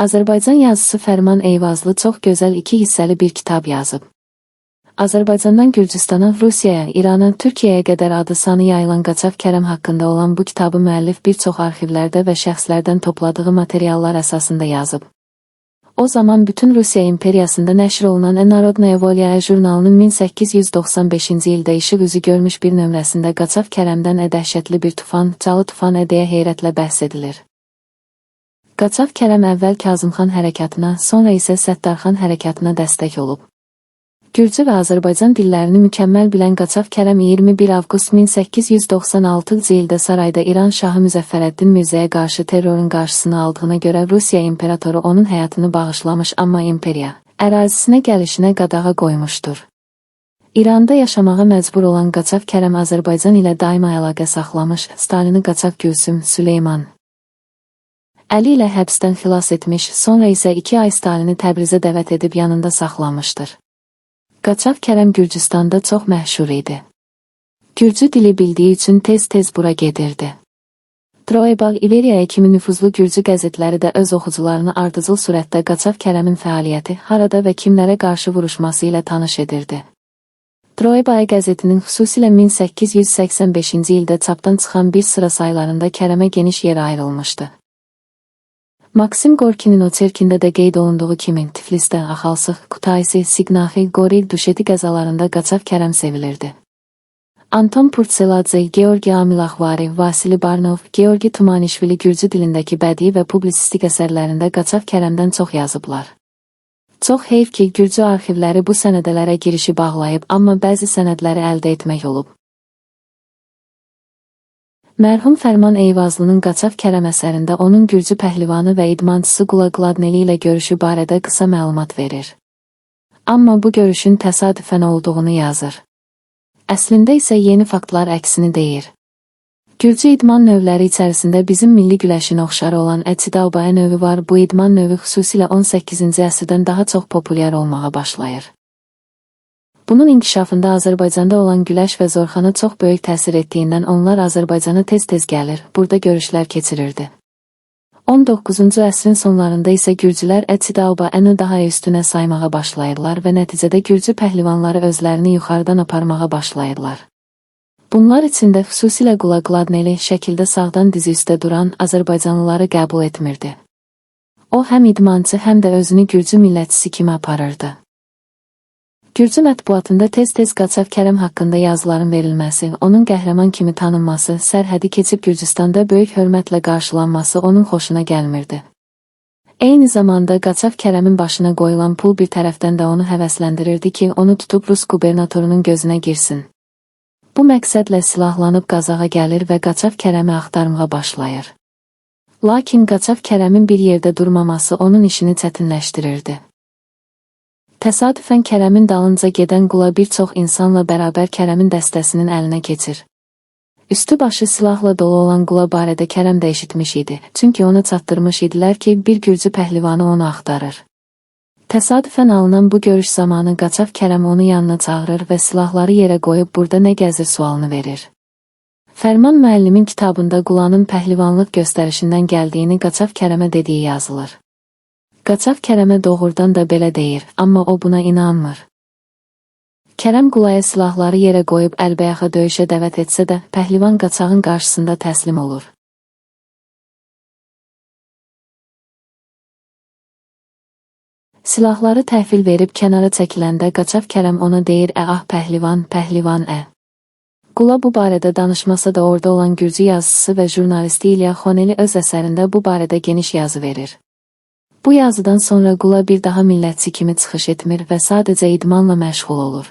Azərbaycan yazıçısı Fərman Eyvazlı çox gözəl iki hissəli bir kitab yazıb. Azərbaycandan Gürcüstana, Rusiyaya, İrana, Türkiyəyə qədər adı sanı yayılan Qaçaq Kərəm haqqında olan bu kitabı müəllif bir çox arxivlərdə və şəxslərdən topladığı materiallar əsasında yazıb. O zaman bütün Rusiya imperiyasında nəşr olunan Narodnaya Volya jurnalının 1895-ci ildə işıq üzü görmüş bir nömrəsində Qaçaq Kərəmdən dəhşətli bir tufan, Çalı tufan deyə heyrətlə bəhs edilir. Qaçaq Kərəm əvvəl Kazımxan hərəkatına, sonra isə Səttarxan hərəkatına dəstək olub. Gürcü və Azərbaycan dillərini mükəmməl bilən Qaçaq Kərəm 21 avqust 1896-cı ildə sarayda İran şahı Müzəffərəddin Mirzəyə qarşı terrorun qarşısını aldığına görə Rusiya imperatoru onun həyatını bağışlamış, amma imperiya ərazisinə gəlişinə qadağa qoymuşdur. İranda yaşamağa məcbur olan Qaçaq Kərəm Azərbaycan ilə daima əlaqə saxlamış, Stalini Qaçaq Gülsüm, Süleyman Əli ilə həbsdən xilas etmiş, sonra isə 2 ay Stalini Təbrizə dəvət edib yanında saxlamışdır. Qaçaq Kərəm Gürcüstanda çox məşhur idi. Gürcü dili bildiyi üçün tez-tez bura gedirdi. Troeba, İveriyaya kimi nüfuzlu gürcü qəzetləri də öz oxucularını ardıcıl surətdə Qaçaq Kərəmin fəaliyyəti, harada və kimlərə qarşı vuruşması ilə tanış edirdi. Troeba qəzetinin xüsusilə 1885-ci ildə çapdan çıxan bir sıra saylarında Kərəmə geniş yer ayrılmışdı. Maksim Gorkinin oçerkində də qeyd olunduğu kimi Tiflisdə, Axalsıx, Kutaisi, Signaxi, Gori, Duşeti qəzalarında Qaçaq Kərəm sevilirdi. Anton Purtseladze, Georgi Amilaxvari, Vasili Barnov, Georgi Tumanişvili gürcü dilindəki bədii və publisistik əsərlərində Qaçaq Kərəmdən çox yazıblar. Çox heyf ki, gürcü arxivləri bu sənədələrə girişi bağlayıb, amma bəzi sənədləri əldə etmək olub. Mərhum Fərman Eyvazlının Qaçaq Kərəm əsərində onun gürcü pəhlivanı və idmançısı Qula Qladneli ilə görüşü barədə qısa məlumat verir. Amma bu görüşün təsadüfən olduğunu yazır. Əslində isə yeni faktlar əksini deyir. Gürcü idman növləri içərisində bizim milli güləşin oxşarı olan Ətsidaubaya növü var. Bu idman növü xüsusilə 18-ci əsrdən daha çox populyar olmağa başlayır. Bunun inkişafında Azərbaycanda olan güləş və zorxana çox böyük təsir etdiyindən onlar Azərbaycana tez-tez gəlir, burada görüşlər keçirirdi. 19-cu əsrin sonlarında isə gürcülər Ətsidaubaya daha üstünə saymağa başlayırlar və nəticədə gürcü pəhlivanları özlərini yuxarıdan aparmağa başlayırlar. Bunlar içində xüsusilə Qula Qladneli şəkildə sağdan dizi üstə duran azərbaycanlıları qəbul etmirdi. O həm idmançı, həm də özünü gürcü millətçisi kimi aparırdı. Gürcü mətbuatında tez-tez Qaçaq Kərəm haqqında yazıların verilməsi, onun qəhrəman kimi tanınması, sərhədi keçib Gürcüstanda böyük hörmətlə qarşılanması onun xoşuna gəlmirdi. Eyni zamanda Qaçaq Kərəmin başına qoyulan pul bir tərəfdən də onu həvəsləndirirdi ki, onu tutub Rus qubernatorunun gözünə girsin. Bu məqsədlə silahlanıb Qazağa gəlir və Qaçaq Kərəmi axtarmağa başlayır. Lakin Qaçaq Kərəmin bir yerdə durmaması onun işini çətinləşdirirdi. Təsadüfən Kərəmin dalınca gedən Qula bir çox insanla bərabər Kərəmin dəstəsinin əlinə keçir. Üstü başı silahla dolu olan Qula barədə Kərəm də eşitmiş idi, çünki ona çatdırmış idilər ki, bir gürcü pəhlivanı onu axtarır. Təsadüfən alınan bu görüş zamanı Qaçaq Kərəm onu yanına çağırır və silahları yerə qoyub burada nə gəzir sualını verir. Fərman müəllimin kitabında Qulanın pəhlivanlıq göstərişindən gəldiyini Qaçaq Kərəmə dediyi yazılır. Qaçaq Kərəmə doğrudan da belə deyir, amma o buna inanmır. Kərəm Qulaya silahları yerə qoyub əlbəyaxa döyüşə dəvət etsə də, pəhlivan Qaçağın qarşısında təslim olur. Silahları təhvil verib kənara çəkiləndə Qaçaq Kərəm ona deyir: "Ə ah pəhlivan, pəhlivan ə." Qula bu barədə danışmasa da orada olan gürcü yazıçısı və jurnalisti İlya Xoneli öz əsərində bu barədə geniş yazı verir. Bu yazıdan sonra Qula bir daha millətçi kimi çıxış etmir və sadəcə idmanla məşğul olur.